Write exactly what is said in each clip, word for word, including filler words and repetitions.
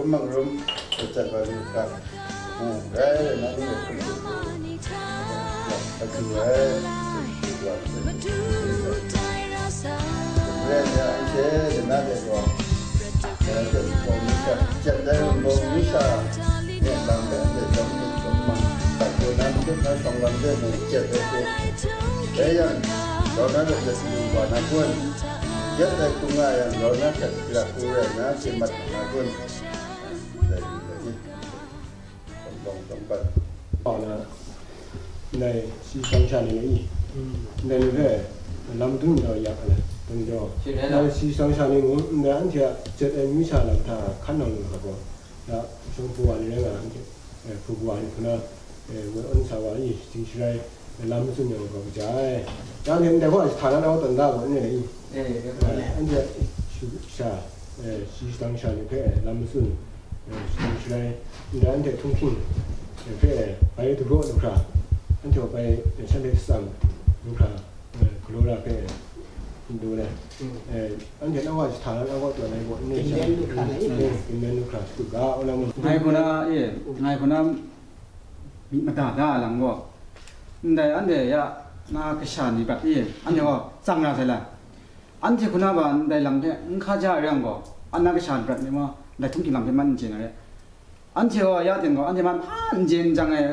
Mangrum, kachat wa lu hkra, rai rai na ni hkrum hkrum, aju ai, rai ya, anhte lana de gaw, rai de gaw, mi sha, jet ai wunpawng mi sha, ne lang de, de dawng ni dawng mang, bai gaw na madat na shawng lam de mung jet ai hte, rai yang, gaw na de jet lu wa na kun, jet ai hkung nga yang, gaw na jet la hku rai na, hte mat na kun. Ndai ni hpe i, tawng tawng tawng pat. Aw na, ndai si shang sha ni i, ndai ni hpe lam dun daw ya ai, dun daw. Shi rai na. Ndai si shang sha ni mung, ndai anhte a jet ai amyu sha lam hta hkan nang lu hkra gaw, ya, shawng hpu wa ni rai nga, anhte, eh, hpu wa ni hku na, eh, woi awn sa wa i, si sharai, lam matsun yang gaw kaja ai. Yang hte ndai hpaw shi hta na nau tawn da gaw, n rai i? Eh, eh, eh, anhte shu sha, eh, shi shadang sha ni hpe lam matsun, eh, shadang shalai, ndai anhte htunghking, eh, hpe bai dagraw lu hkra, anhte bai, eh, shanhte shatsam lu hkra, eh, galaw ra hpe n du ai. Eh, anhte nau wa shi hta na nau wa tawn ai gaw, n rai sha. Ginlen lu hkra na i? Eh, ginlen lu hkra shadu ga, aw na mu. Ngai hku na, eh, ngai hku na, myit mada da a lam gaw, ndai anhte ya na kasha ni prat i, anhte gaw tsang ra sai la. Anhte hku na ba ndai lam hte n hka ja ai yang gaw, a na kasha ni prat ni ma, ndai htunghking lam hte man n chye na re. Anhte gaw ya ten gaw, anhte man hpa n chye n jang ai,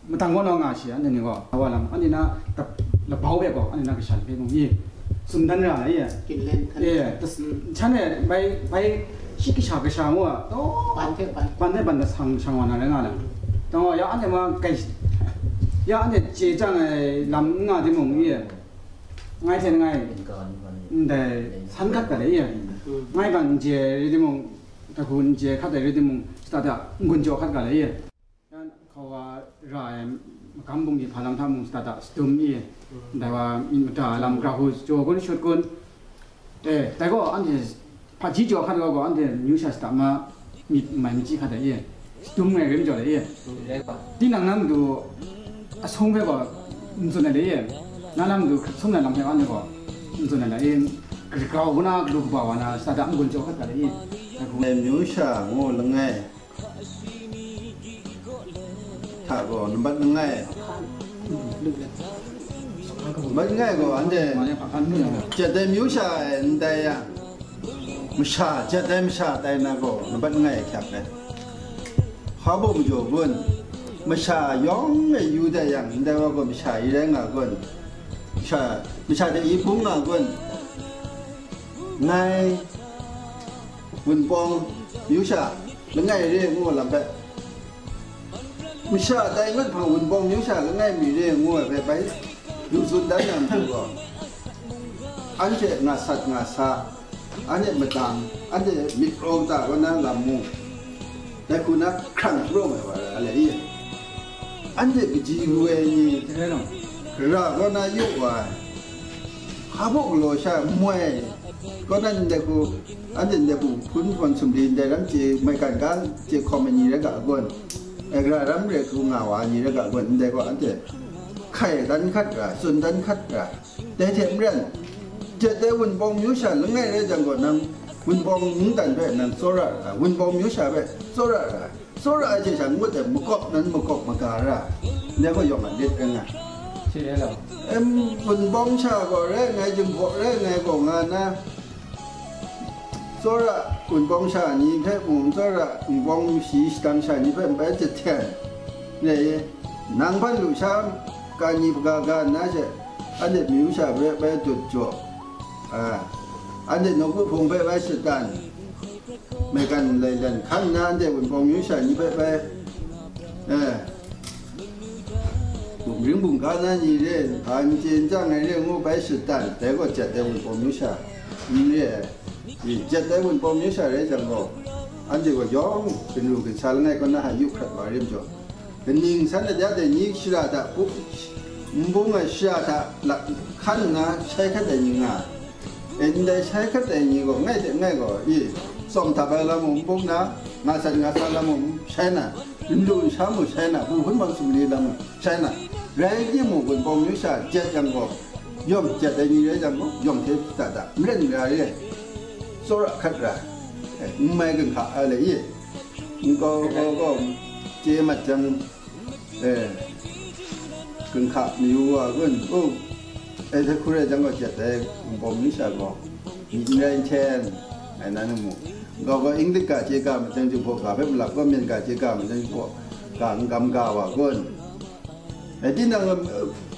matang gaw naw nga shi, anhte ni gaw, awa lam, anhte na lap-, labau hpe gaw, anhte na kasha ni hpe mung i, tsun dan ra ai, e. Ginlen hkan. E, tas-, shan e, bai, bai, shi kasha, kasha ngu a, ban hte ban. Ban hte ban da shang, shang wa na rai nga na. Dang wa, ya anhte ma kai, ya anhte chye chyang ai lam n nga timung, i, ngai hte ngai, ndai san hkat ga le, i, ngai ban n chye rai timung, dahku n chye hkat ai rai timung, shata hta n-gun jaw hkat ga le, i. Yan hkawa ra ai magam bungli hpa lam hta mung shata hta shadum i, ndai wa myit mada ai lam, gara hku jaw kun shut kun. E, dai gaw anhte hpaji jaw hkat gaw gaw, anhte amyu sha shata ma myit n mai machyi hkat ai i, shadum ai rim jaw ai i. Tinang na matu asung hpe gaw n tsun ai le i, na na matu hkrit sum na lam hpe anhte gaw n tsun ai le i, grau hku na galu kaba wa na shata hta n-gun jaw hkat ga le i. Dai hku. Amyu sha ngu langai hta gaw nambat langai. Nambat langai gaw anhte jet ai amyu sha ai ndai yang, masha, jet ai masha tai na gaw nambat langai hkyak ai. Hpa baw majaw gun, masha yawng e yu dat yang, ndai wa gaw masha i rai nga gun, masha, masha hte i bung nga gun, ngai, Wunpawng myu sha langai re ngu ai lam hpe, masha tai ngut hpang Wunpawng myu sha langai mi re ngu ai hpe bai lu tsun dan na matu gaw, anhte nga sat nga sa, anhte madang, anhte myit raw kata kaw na lam mung, dai hku na hkrang sharawng ai wa ra le i? Anhte kaji ru ai ni, gara kaw na yu wa ai, hpa baw galaw sha ai, moi, kaw na ndai hku, anhte ndai hku hpun hpawn sumri, ndai ram chye, maigan ga chye hkawm ai ni rai ga, a gawn, ai gara ram re hku nga wa ai ni rai ga, a gawn, ndai gaw anhte hkai dan hkat ra, tsun dan hkat ra, dai hte maren, jet ai Wunpawng myu sha langai rai jang gaw, nang Wunpawng mungdan hpe nang tsawra ra, Wunpawng myu sha hpe tsawra ra, tsawra ai hte sha ngut ai makawp nan makawp maga ra, ndai gaw yawng a lit rai nga. Shi rai law. Em, Wunpawng sha gaw rai ngai, Jinghpaw rai ngai gaw nga na, tsawra Wunpawng sha ni hpe mung, tsawra Wunpawng shi shadang sha ni hpe bai jahten rai, nang hpan lu sha, ka ni hpaga ga nna she, anhte myu sha hpe bai dut jaw, a, anhte nawku hpung hpe bai shatan, maigan lai lan hkan nna, anhte Wunpawng myu sha ni hpe bai, eh, bungring bungga na ni re, hpa n chye n chyang ai re ngu bai shatan, dai gaw jet ai Wunpawng myu sha n re ai. Jet ai Wunpawng myu sha rai jang gaw, anhte gaw yawng ginru ginsa langai kaw na hta yu hkrat wa rim jaw, kaning san ai ya dai ni shara hta, nbung ai shara hta lak hkan nna shai hkat ai ni nga ai. E, ndai shai hkat ai ni gaw, ngai hte ngai gaw, i, tsawm htap ai lam mung n bung na, nga sat nga sa lam mung shai na, n lu n sha mung shai na, bu hpun bang sumli lam mung shai na, rai timung, Wunpawng myu sha jet yang gaw, yawng jet ai ni rai jang gaw, yawng hte da da, maren ra re ai, tsawra hkat ra, e, n mai ginhka ai le i. Nkau kau gaw chye mat jang, e, ginhka mayu wa kun, u, e, hte hkru rai jang gaw, jet ai, nbawm ni sha gaw, n rai n hten, ngai na ni mu. Nkau gaw English ga chye ga mat jang, jubok ga hpe malap gaw, myen ga chye ga mat jang, jubok ga n gam ga wa kun. E, tinang, e,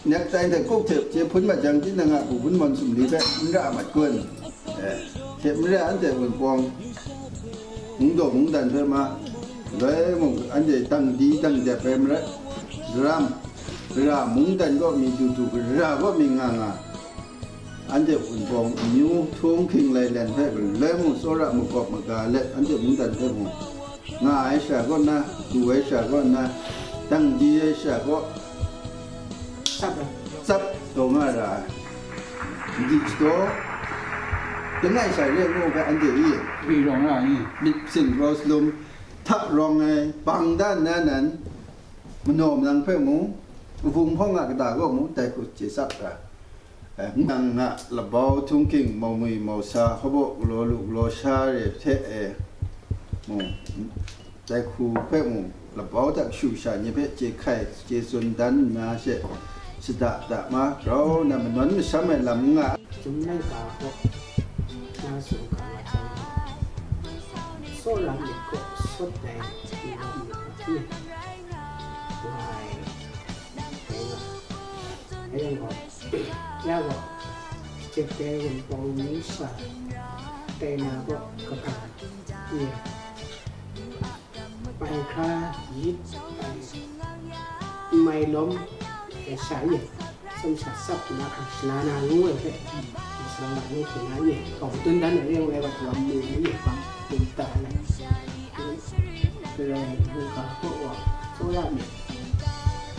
nek tai hte kuk hte chye hpun mat jang, tinang a bu hpun mawn sumli hpe n ra mat kun. E, hte mare anhte Wunpawng mungdaw mungdan hpe ma, loi mung anhte dang di dang dep ai marai, daram, gara mungdan kaw mi du du, gara kaw mi nga nga, anhte Wunpawng amyu htung hking lailen hpe galoi mung tsawra makawp maga let, anhte mungdan hpe mung nga ai sha kaw na, du ai sha kaw na, dang di ai sha kaw, tsap, tsap taw nga ra ai. Madi shadaw langai sha re ngu hpe anhte i, Wi rawng ra ai. Myit sin raw salum, hta rawng ai, bang dan na nan, manaw manang hpe mung, kahpung hpawng a kata kaw mung, dai hku chye tsap ra. E, nang a labau htung hking, mau ngwi mau sa, hkabaw galaw lu galaw sha re hte e mung, dai hku hpe mung, labau hta kashu kasha ni hpe chye hkai, chye tsun dan nna she, shada da ma, grau nna manawn masham ai lam n nga. Chyum laika hkaw, nga sung hkam nga chyang, tsawra myit hkaw sawt ai, n lam myit hkaw, nga ai, nga ai. Ayen gaw, ya gaw, Jep dai Wunpawng mung sha tai na gaw kaga, nye, bai hkra yit, n mai lawm, e, sha nye, tsawm sha tsap nna hkang shala na ngu ai hpe, masha ma nu hku na nye, hkawm tun dan ai re ngu ai gaw, wa mu na nye, hpang tun ta ai. Karai mungga kaw wa, tsawra myit,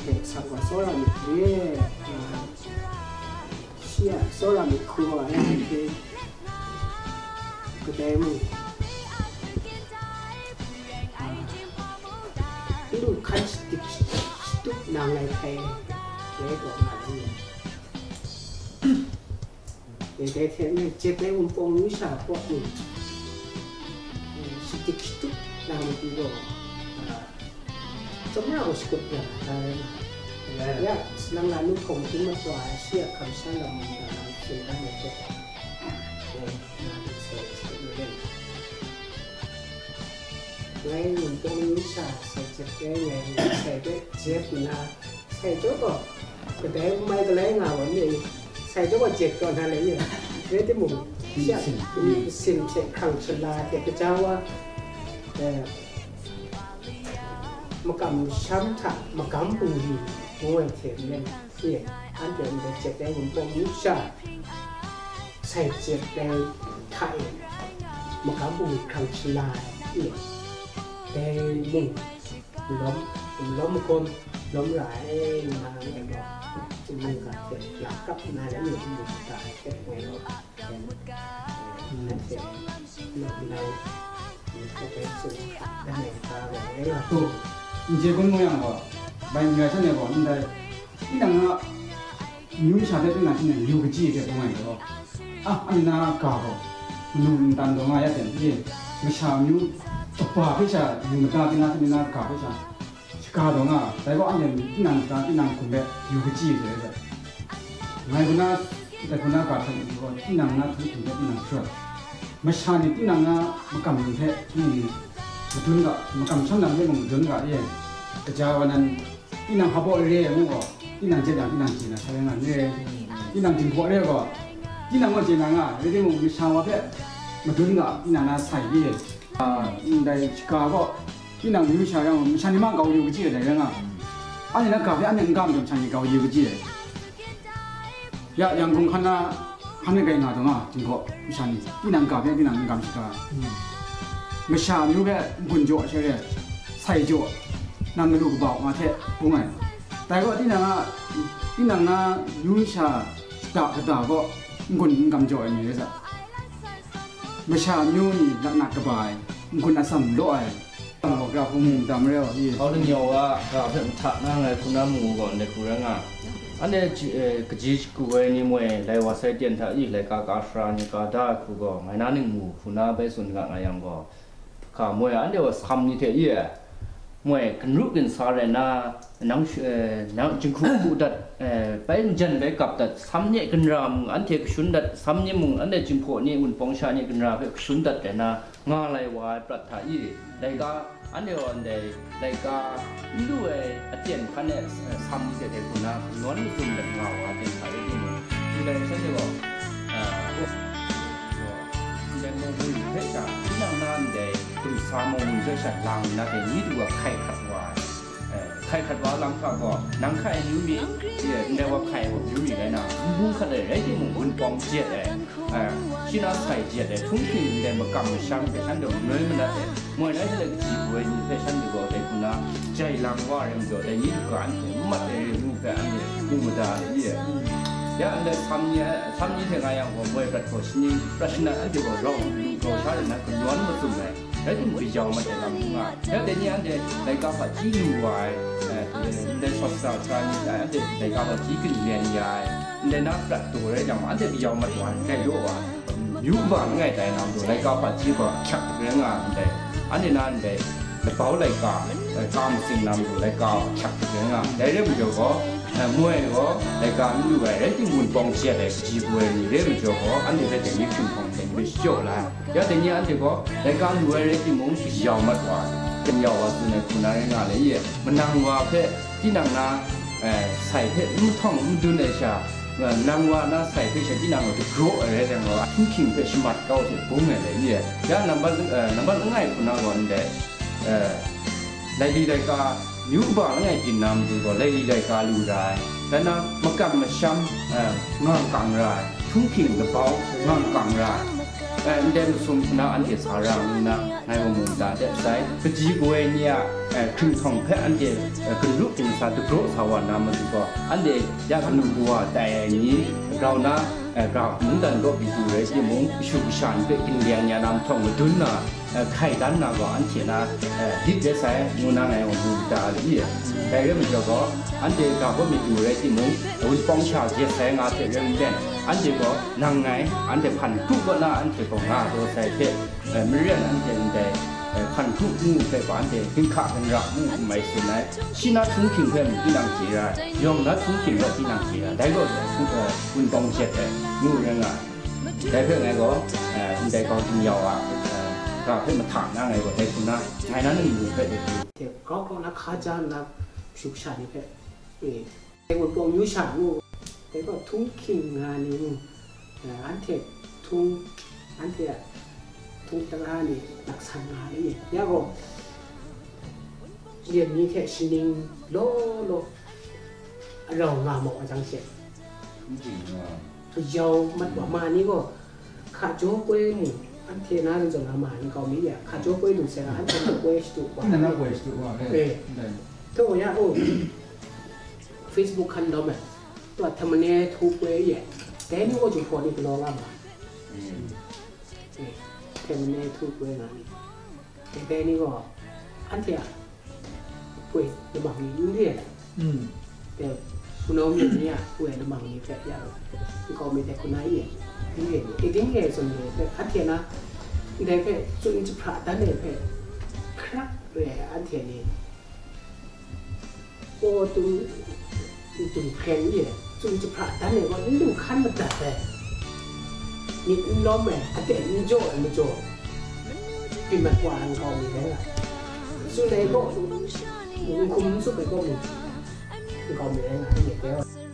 hte sak wa tsawra myit re, nga, shi a tsawra myit hku wa ai hte, kadai mung, a, n lu hkan shadik shatup nang ai hpe, dai gaw nga ai. Dai, dai hte maren, Jep dai Wunpawng mung sha kaw ni, e, shadik shatup nang ai pyi gaw, a, Tsawmra gaw shakut ya, ya, ya, salang la nu hkawm hkun mat wa ai, shi a hkam sha lam mung ga lam hpyi dan ai hte, e, na lu sai shakut ni len. Ngai Wunpawng mung sha sai Jep dai ngai, sai hpe Jep nna, sai jaw gaw, kadai n mai galai nga wa mi, sai jaw gaw Jep taw na lai ni, rai timung, shi a, sin hte hkrang shala hte kaja wa, e, makam masham hta magam bungli ngu ai hte maren, e, anhte ndai Jep dai Wunpawng mung sha, sai Jep dai hta e, magam bungli hkrang shala ai, e, dai mung, malawm, malawm magawm lawm ra ai, nga ai gaw, mungga hte la kap nna rai mi, mungga hta ai hte ngai gaw, e, anhte, e, nawk nna, e, hkawhpe tsun hkra dan ai hta gaw, ngai gaw. N chye kun mu yang gaw, bai n rai sha ni gaw, ndai, tinang a, amyu masha hpe tinang hte yu kaji hte bung ai gaw, a, anhte na ga gaw, manu ntan taw nga ya ten, e, masha amyu kaba hpe sha yu mada, tinang hte na ga hpe sha, shaga taw nga, dai gaw anhte tinang hta tinang hkum hpe yu kaji hte rai. Ngai hku na, dai hku na ga hte gaw, tinang na hkum hpe tinang sharawt. Masha ni tinang na makam hpe, mm, madun ga, makam shan lam hpe mung madun ga, e, kaja wa nan, tinang hpa baw re re ngu gaw, tinang jet yang tinang chye na sa rai nga n re. Tinang dinghpaw re gaw, tinang gaw chye na nga, rai timung, masha wa hpe madun ga, tinang na sai re. A, ndai shaga gaw, tinang amyu masha yang, masha ni ma grau yu kaji ai dai rai nga. Anhte na ga hpe anhte n ga majaw, masha ni grau yu kaji ai. Ya, yang hkung hkan na, hkan na gai nga taw nga, dinghpaw masha ni, tinang ga hpe tinang n gam shaga. Masha amyu hpe n-gun jaw ai sha re, sai jaw, nang galu kaba wa nga hte bung ai. Dai gaw tinang a, tinang na amyu masha shada kata gaw n-gun n gam jaw ai ni rai sa. Masha amyu ni laknat kaba ai, n-gun atsam law ai, Ga hpung mung dam re ai, i. Hkau lanyawng a ga hpe mahta na ngai hku na mu gaw ndai hku rai nga. Anhte ji-, e, kaji shagu ai ni moi lai wa sai ten hta i laika ka sara ni ka da ai hku gaw, ngai na ning mu hku na bai tsun ga nga yang gaw, Hka moi anhte gaw sam ni hte i e, moi ginru ginsa rai nna, nang sh-, eh, nang jinghku hku dat, eh, bai n jan bai gap dat, sam ni e ginra mung anhte kashun dat, sam ni mung anhte jinghpaw ni, wunpawng sha ni ginra hpe kashun dat rai nna, nga lai wa ai prat hta i, laika, anhte gaw ndai laika n lu ai aten hkan e, eh, sam ni hte dai hku na nawn mazum let nga wa ai aten hta rai timung, ndai shanhte gaw, eh, ndai mung hpe sha, tinang na ndai dumsa mung hpe sha lang nna dai ni du wa hkai hkrat wa ai. Eh, hkai hkrat wa lam hta gaw, nang hkai ai amyu mi, ye, ndai wa hkai ai amyu mi rai na, nbung hkat ai rai timung, wunpawng jet ai, eh, shi na sai jet ai, htunghking ndai makam masham hpe shanhte gaw noi manat ai, moi na shanhte kaji boi ni hpe shanhte gaw dai hku na jai lang wa ai majaw, dai ni hkra anhte n mat ai re ngu hpe anhte mu mada ai i e. Ya ndai sam ni, sam ni hte nga yang gaw, moi prat gaw shaning prat shanat anhte gaw rau lu grau sha rai na, kanawn mazum ai. Rai timung, kayau mat ai lam n nga ai. Ya dai ni anhte laika hpaji lu wa ai, eh, ndai sawsa sara ni, eh, anhte laika hpaji ginlen ya ai, ndai na prat daw rai jang, anhte kayau mat wa ai, rai daw wa ai. Myu kaba langai tai na majaw, laika hpaji gaw ahkyak rai nga ai, ndai, anhte na ndai labau laika, eh, ka matsing na majaw, laika ahkyak rai nga ai. Dai rai majaw gaw, eh, moi gaw laika n lu ai, rai timung, wunpawng jet ai kaji boi ni rai majaw gaw, anhte hpe dai ni hpring hpawng dai ni hpe shachyaw la ai. Ya dai ni anhte gaw, laika lu ai rai timung, kayau mat wa ai, kayau wa tsun ai hku na rai nga le, ye, manang wa hpe tinang na, eh, sai hpe n mahtawng n madun ai sha, eh, nang wa na sai hpe sha tinang gaw dagraw ai rai jang gaw, htunghking hpe shamat kau hte bung ai le, ye. Ya nambat, eh, nambat langai hku na gaw ndai, eh, laili laika, myu kaba langai byin na matu gaw, laili laika lu ra ai. Rai nna, makam masham, eh, ngangkang ra ai, htunghking labau ngangkang ra ai. Eh, ndai masum hku na anhte sa ra ngu na, ngai wa mu mada dat sai. Kaji kawa ni a, eh, hkringhtawng hpe anhte, eh, ginru ginsa dagraw sa wa na matu gaw, anhte ya kanu kawa tai ai ni, grau na, eh, ga mungdan gaw byi du rai timung, kashu kasha ni hpe ginleng ya na mahtawng madun na, eh, hkai dan na gaw anhte na, eh, lit rai sai, ngu na ngai wa mu mada ai i. Dai rai majaw gaw, anhte ga gaw myit du rai timung, wunpawng sha jet sai nga hte rai nmen, anhte gaw nang ngai, anhte hpan kru kaw na anhte gaw nga taw sai hte, eh, maren anhte ndai, eh, hpan kru ngu hpe gaw anhte ginhka ginra ngu n mai tsun ai. Shi na htunghking hpe mung tinang chye ra ai, yawng na htunghking gaw tinang chye ra ai, dai gaw, eh, htu-, eh, wunpawng jet ai, ngu rai nga ai. Dai hpe ngai gaw, eh, ndai grau jin yau a, eh, ga hpe mahta na ngai gaw, dai hku na, ngai na ningli hpe dai hku. Hte grau grau na hka ja nna, shu sha ni hpe, e, dai gaw pawng yu sha ngu, dai gaw htunghking nga ni ngu, eh, anhte htung, anhte a htung tara ni laksan nga ai ye. Ya gaw, Yen ni hte shaning law law arau nga maw a jang she, kayau mat wa ma ni gaw, hka jaw koi mu, anhte na rin zawn na ma ni kau mi ya, hka jaw koi lu sai nga, anhte na koi shadu wa. Nna na koi shadu wa, eh. Eh. Ndai. Taw ya, oh, Facebook hkan dawm ai, taw htamane htu koi ye, dai ni gaw jinghpaw ni galaw nga ma. Mm. Eh, htamane htu koi nga ni. Dai ni gaw, anhte a poi lamang ni n re ai. Mm. Dai, hpunau myen ni a poi lamang ni hpe ya, nkau mi dai hku na i, n re ni, e ding e zawn ni hpe, anhte na, ndai hpe tsun jahpra dan ai hpe, hkrak re ai anhte ni, Kaw tun, tun hkren ye, tsun jahpra dan ai gaw, n du hkan madat ai, myit n lawm ai, aten n jaw ai majaw, byin mat wa ai nkau mi rai nga ai. Tsun ai gaw, n hkum n tsup ai gaw, nkau mi rai nga ai, myit rai nga ai.